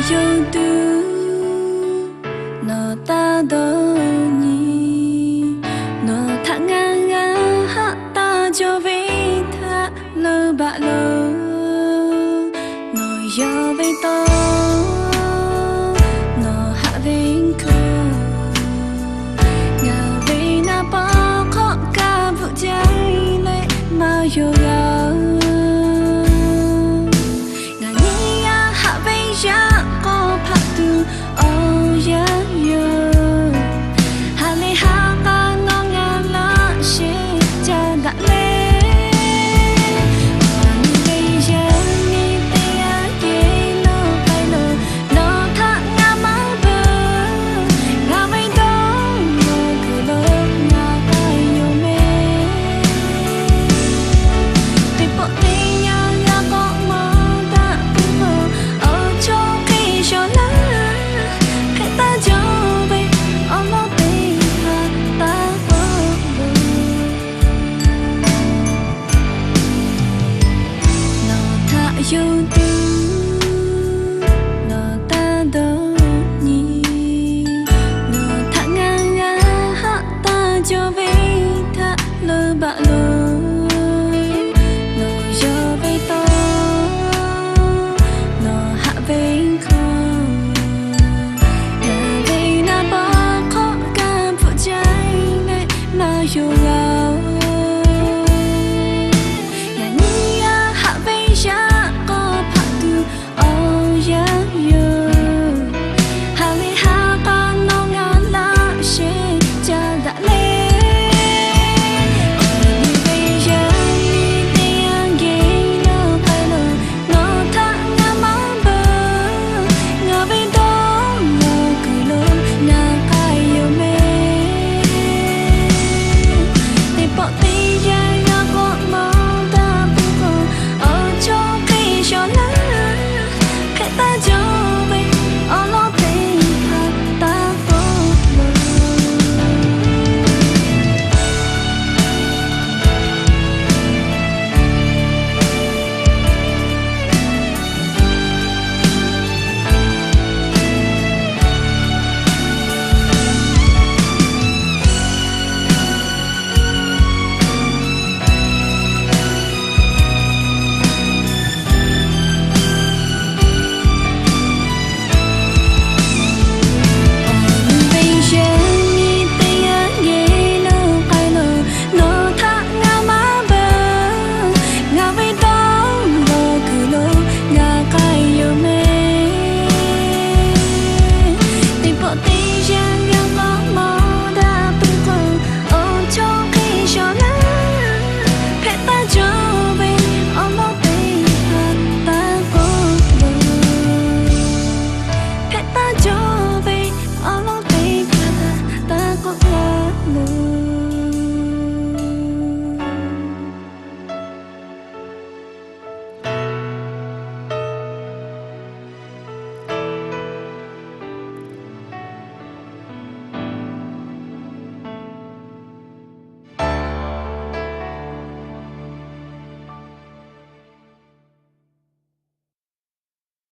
yonˍ tuˬ, nawˬ taˇ dawˇ nyi. Nawˬ htaꞈ ngaˬ g'a haꞈ taˇ jaw ve htaꞈ leuˉ baˬ loˬ. Nawˬ yawˇ ve tawˇ, nawˬ haꞈ ve hkuˇ, ngaˬ ve naˍ paw hk'awꞈ kaˇ bvuhꞈ jaˇ leh maˇ yawˇ g'a. Ngaˬ nyi yaˇ haꞈ ve yaꞈ k'aw hpaꞈ tuˬ awˬ yanˇ yoˬ. Ha lehˬ ha k'a nawˬ ngaˬ laꞈ sheh ca daꞈ leh, a nyi ve yaˇ nyi teˇ g'aˇ keh lo k'ai lo, nawˬ htaꞈ ngaˬ maˇ beuꞈ. Ngaˬ ve dawˇ law kuiˬ lo ngaˬ k'ai yoˬ meh. Teˇ pawˆ teˇ yanˇ g'a k'awꞈ maˇ daꞈ puiˉ k'o, awˬ chaw hk'e shawˍ laˇ hpehꞈ taˇ jaw ve, awˬ lawn teˇ hpaˍ taˇ k'oˆ loˬ. Nawˬ htaꞈ yonˍ tuˬ, nawˬ taˇ dawˇ nyi. Nawˬ htaꞈ ngaˬ g'a haꞈ taˇ jaw ve htaꞈ leuˉ baˬ loˬ. Nawˬ yawˇ ve tawˇ, nawˬ haꞈ ve hkuˇ,